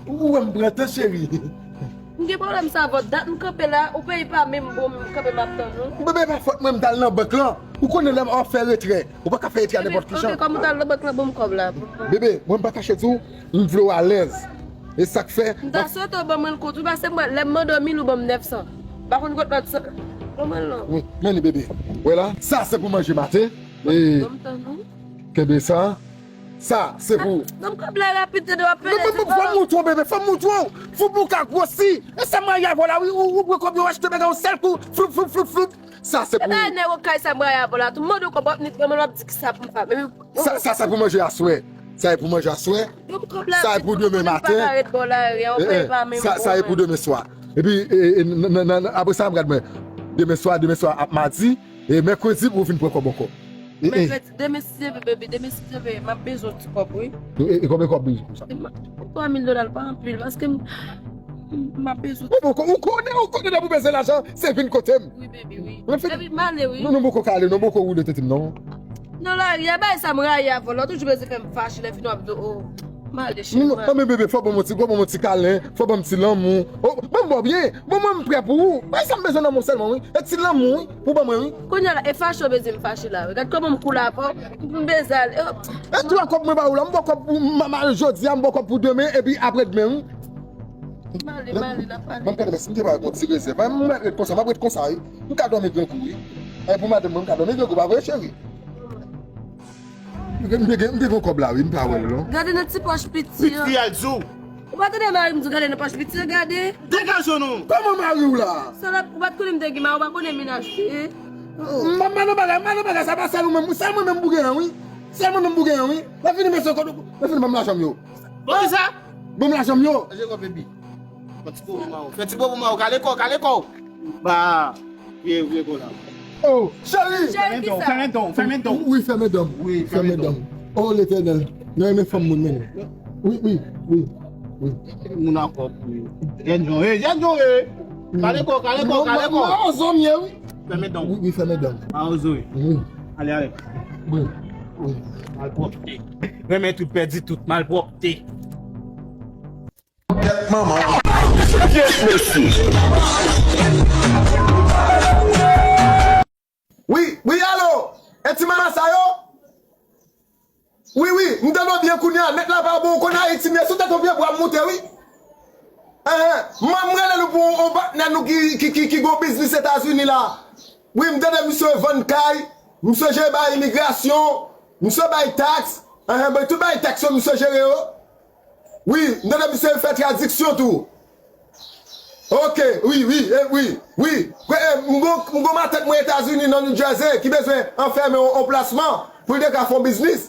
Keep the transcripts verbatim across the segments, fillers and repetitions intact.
Ou wè m pran tan, cheri. M gen pwoblèm sa avè w. Dat m kanpe la, ou peyi pa menm bon, m kanpe m ap tann ou. Bebe, pa fòt mwen, m t al nan bank lan. Ou konnen lè m ap fè retrè, ou pa ka fè retrè a nenpòt ki jan. Ok, kòm ou t al nan bank lan, ban m kòb la. Bebe, mwen m pa kache di w, m vle w alèz. E sa k fè. M ta swete w ban mwen l kont wi, paske mwen, lè m mande w mil, ou ban m nèf san. M pa konn kot lòt san. Ban mwen l non. Wi, men li, bebe. Wè la, sa se pou manje maten. Ban m tann ou. Kenbe sa. Sa, se pou. Ban m kòb la rapid, tande w ap pede ti dola. Fò m moutre w, bebe, fò m moutre w. Foup ou ka gwosi. E sa m rayi avè w la, wi, ou, ou pran kòb yo achte bagay yon sèl kou. Floup, floup, floup, floup. Sa, se pou. E bagay nèg ou kay sa m rayi avè w la. Tout mande w kòb w ap nit, mwen, w ap di ki sa pou m fè. Sa, sa, sa pou manje aswè. Sa e pou manje aswè. Ban m kòb la rapid, sa e pou demen maten. Sa, sa e pou demen swa. Epi, e, e, nan, nan, nan, apre sa, m gad mwen. Demen swa, demen swa ap madi. E mèkredi pou w vin pran kòb ankò. E, e. Mèkredi, demen si Dye vle, baby, demen si Dye vle, m ap bezwen ti kòb, wi. E, e, e konbyen kòb li pou sa? Twa mil dola, l pa anpil, paske m, m ap bezwen. Ou poko, ou konnen, ou konnen lè pou bezwen lajan, se vin kote m. Wi, baby, wi. Baby, m ale, wi. Non, non, poko ka ale, non, poko woule tete m, non. Nan lari a, bay sa m rayi avè w la, ou toujou bezwen fè m fache, lè fini w ap di, oh. M ale, cheri, m ale. Non, men bebe, fò ban m yon ti, fò ban m yon ti kalen, fò ban m ti lanmou. Oh, ban m ba w byen, bon, mwen m prè pou ou. Bay sa m bezwen nan men w sèlman, wi. E ti lanmou, wi, pou ban mwen, wi. Kounye a la, e fache w bezwen m fache la, wi. Gad kòman m koule avè w, m bezwen ale. E twa kòb mwen ba ou la, m ba w kòb pou m, m ale jodi a, m ba w kòb pou demen, epi apre demen, wi. M ale, m ale, n ap pale. Ban m gade, men si m te ba w yon ti rezèv, m ret konsa, m ap ret konsa, wi. M ka dòmi grangou, wi. E pou madanm mwen, m ka dòmi grangou, pa vre, cheri? M te gen, m te gen, m te gen yon kòb la, wi, m pa wè l, non. Gade nan ti pòch piti an. Piti a, di w. Ou pa tande mari m di w gade nan pòch piti an, gade. Degaje w non. Kòman mari w la? Salòp, ou pa t konnen m te gen mari, ou pa konnen mennaj li ye. M pa nan bagay, m pa nan bagay, sa pa sèl ou menm, sèl mwen menm pou gen an, wi. Sèl mwen menm pou gen an, wi. Lè fini, men se kote, lè fini, ban m lajan m yo. Poukisa? Ban m lajan m yo. Manje kò, baby. Fè ti bo pou mari w. Fè ti bo pou mari w. Kale kò, kale kò. Ba. Vye, vye kò la. Oh, cheri! Cheri, kisa? Fèmen dan, fèmen dan. Wi, fèmen dan. Wi, fèmen dan. Oh, Letènèl. Nou renmen fanm moun, men. Wi, wi, wi, wi. Moun a kòb, wi. Jèn jan, eh, jèn jan, eh. Kale kò, kale kò, kale kò. Mwen, mwen, mwen, wi. Fèmen dan. Wi, wi, fèmen dan. Mawozo, wi. Wi. Ale, ale. Wi, wi. Malpwòpte. Renmen tout, pèdi tout, malpwòpte. Tèt manman. Pyès mesye. Wi, wi, alo. E ti mama sa yo? Wi, wi, m tande w byen kounye a. Nèt la pa bon, ou konn Ayiti m ye, sou tèt yon pye bwa m moute, wi. Enhen, m, m rele nou pou yon, yon patnè nou ki, ki, ki, ki gen yon biznis Etazini la. Wi, m tande misye vann kay, misye jere bagay imigrasyon, misye bay taks. Enhen, bay tout bagay taks yo, misye jere yo. Wi, m tande misye fè tradiksyon tou. Ok, wi, wi, e, wi, wi. Kwe, e, m gon, m gon matant mwen Etazini nan New Jersey ki bezwen anfèmen yon, yon plasman pou l te ka fè yon biznis.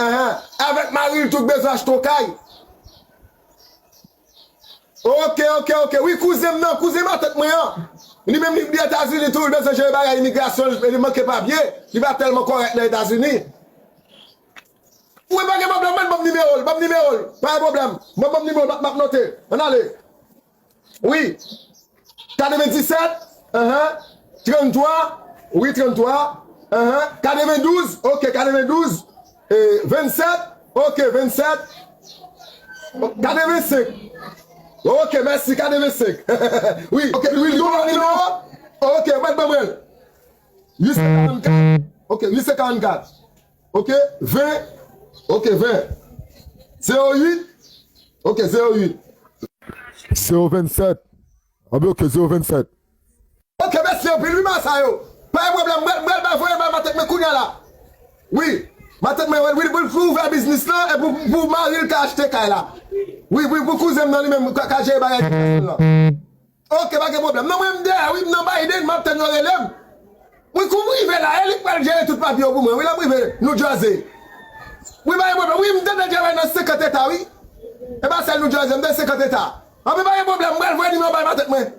Enhen. Avèk mari l tou k bezwen achte yon kay. Ok, ok, ok. Wi, kouzen m nan, kouzen matant mwen an. Li menm li, li Etazini tou, li bezwen jere bagay imigrasyon, li, li manke papye. Li pa tèlman kòrèk nan Etazini. Wi, pa gen pwoblèm, mwen ban m nimewo l, ban m nimewo l. Pa gen pwoblèm. Mwen ban m nimewo l, m ap, m ap note. Ann ale. Wi. Katrevenndisèt, enhen, tranntwa, wi, tranntwa, enhen, katrevendouz, ok, katrevendouz, e, vennsèt, ok, vennsèt, katrevensenk, ok, mèsi, katrevensenk, wi, ok, wi, wi, wi, nimewo, ok, mwen ban mwen, uit san karannkat, ok, uit san karannkat, ok, ven, ok, ven, zewo uit, ok, zewo uit, zewo vennsèt, Anben, ok, zewo vennsèt. Ok, mèsi anpil, wi, ma sa yo. Pa gen pwoblèm, mwen, mwen, mwen voye bay matant mwen kounye a la. Wi, matant mwen, wi, wi, pou, pou ouvè biznis lan, e pou, pou mari l ka achte kay la. Wi, wi, pou kouzen m nan li menm, ka, ka jere bagay imigrasyon lan. Ok, pa gen pwoblèm. Non, mwen, m dèyè, wi, m nan Biden, m ap tann yo rele m. Wi, kou m rive la, e li k pral jere tout papye yo pou mwen. Wi, lè m rive New Jersey. Wi, pa gen pwoblèm. Wi, m tande travay nan senkant eta, wi. E pa sèl New Jersey, m tande senkant eta. Anben, pa gen pwoblèm, m pral voye nimewo bay matant mwen.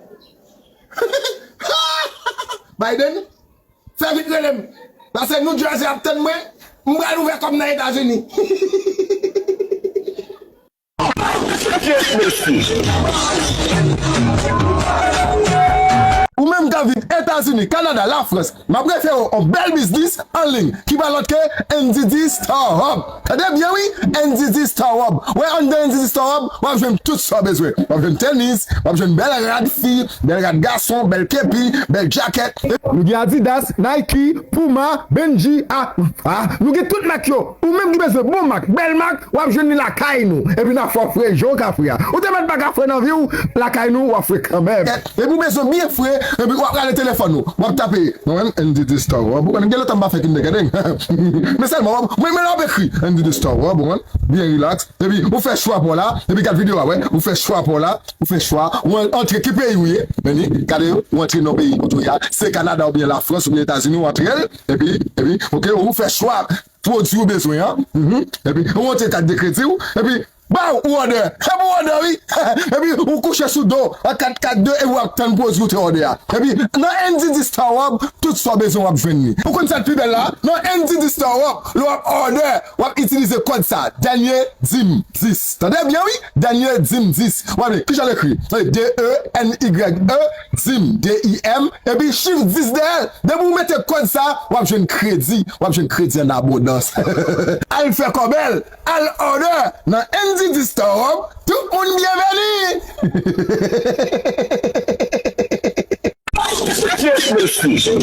Biden, fè vit rele m. Paske New Jersey ap tann mwen, m pral ouvè kò m nan Etazini. Pyès mesye. Ou menm k ap viv Etazini, Kanada, Lafrans, m ap refere w yon bèl biznis an liy ki pa lòt ke N D D Star Hub. Tande byen wi, N D D Star Hub. Wè anndan N D D Star Hub, w ap jwenn tout sa w bezwen. W ap jwenn tenis, w ap jwenn bèl rad fi, bèl rad gason, bèl kepi, bèl jakèt. Nou gen Adidas, Nike, Puma, Benji, a, a, nou gen tout mak yo. Ou menm ki bezwen bon mak, bèl mak, w ap jwenn li lakay nou. Epi n ap fè w fre jan w ka fre a. Ou te mèt pa ka fre nan vi w, lakay nou, w ap fre kanmenm. Epi ou bezwen byen fre, epi w ap rale telefòn ou. W ap tape, mwen menm, N D D Star Hub. Ou konn gen lontan m pa fè kindergarten. Men sèlman, w ap, mwen, mwen, w ap ekri N D D Star Hub, ou konn, byen rilaks. Epi ou fè chwa pa w la, epi gad videyo a, wè. Ou fè chwa pa w la, ou fè chwa. Ou an-, antre ki peyi ou ye, men li, gade yo, ou antre nan peyi kote ou ye a. Se Kanada oubyen Lafrans oubyen Etazini, ou antre l, epi, epi, oke, ou fè chwa pwodui ou bezwen an. Mhm. Epi ou antre kat de kredi ou, epi baw, ou òdè. Epi ou òdè, wi. Epi ou kouche sou do, an kat kat de, epi w ap tann pwodui ou te òdè a. Epi nan N D D Star Hub, tout sa w bezwen w ap jwenn li. Ou konn sa k pi bèl la? Nan N D D Star Hub, lè w ap òdè, w ap itilize kòd sa, Danie Dim dis. Tande byen, wi. Danie Dim dis. W ap li, kijan l ekri? D E N Y E, Dim, D I M, epi chif dis dèyè l. Depi w mete kòd sa, w ap jwenn kredi. W ap jwenn kredi an abondans. Al fè kòb bèl, al òdè nan N D D Star Hub. Tout moun byenveni! Kiyès mesye?